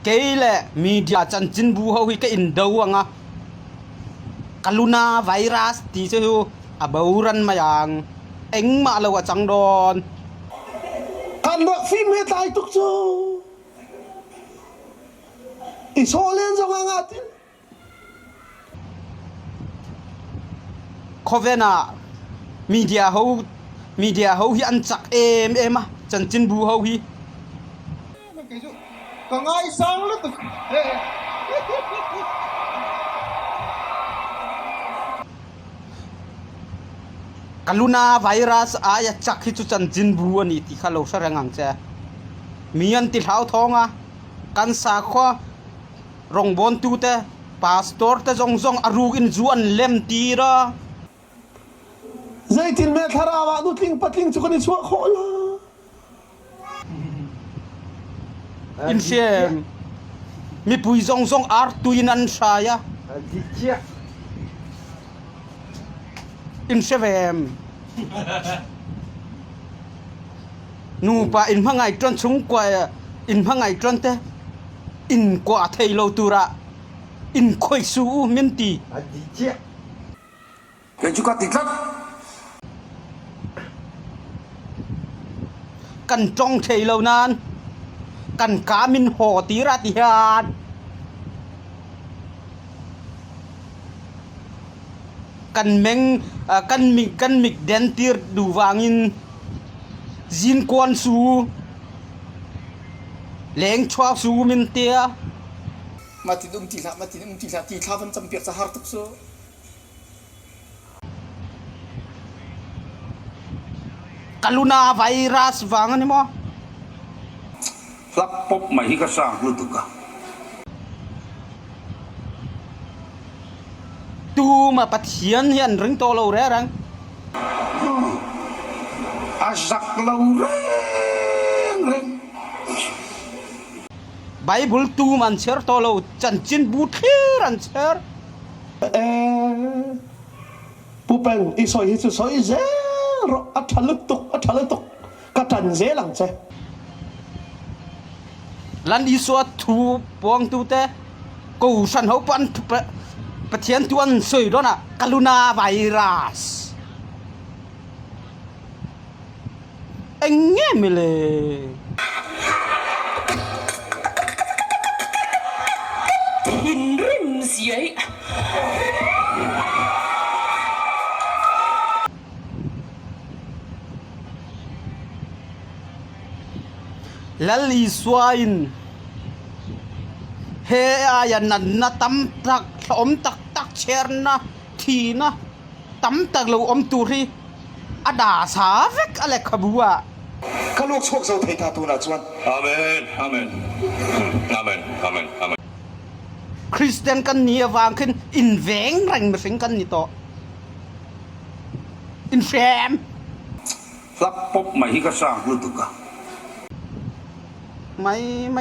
Kei le media chanchinbu ho hi ka in do anga Kaluna virus ti cu a boran mai ang. Engmah lo a cang dawn. Kan rak fim he tlai tuk cu. I sawh len zong ah nga tin. Khawven ah media ho media ho hi an cak em em a chanchinbu ho hi. Ka ngaisang lutuk. Kaluna virus ai a cak hi cu chanchinbu ani ti kha lo hre reng ang che. Mi an ti hlau thawng a kan sakhua Rawngbawltu te, pastor te zong zong a ruk in zu an lem tir a. Zeitin me thlarau ah nutling patling cu kan i chuah khawh la? In siam mipui zong zong artu in an hrai a. In hre vem. Nupa in hmangai ṭuan chungkua in hmangai ṭuan te in kua thei lo turah in khoi su u min ti. Kei cu ka ti tlat. Kan ṭong thei lo nain kan ka min haw tira ti hian kan meng kan mik kan mik den tir du wangin zinkuan su leng chuak su min tia Mah tin um ti hlah, mah tin um ti hlah ti thla van campiak ca har tuk cu. Kaluna virus vang ani maw? Hlap pop mai hi ka sang lutuk a. Tuma Pathian hi an ring to lo re reng. A zak lo reng reng. Bible tum an cher to lo chanchin bu thlir an cher. Eh, Pu Peng i soi hi cu soi zel rawh a ṭha lutuk a ṭha lutuk ka ṭan zel ang che. Lan Isua thu puangtu te ko san ho pan Pathian tu an soi don ah kaluna virus eng nge mi le Thinrim zia hi. Lal Isua in he aia natna tam tak hlawm tak tak chherna thihna tam tak lo awm tur hi a dah sa vek a lehkhabu ah. Ka luak chuak zo thei ta tunah chuan. Amen. Amen. Amen. Amen. Amen. Christian kan ni avang khin in veng reng mihring kan ni tawh. In hrem. Hlap pop mai hi ka sang lutuk a. Mai mai.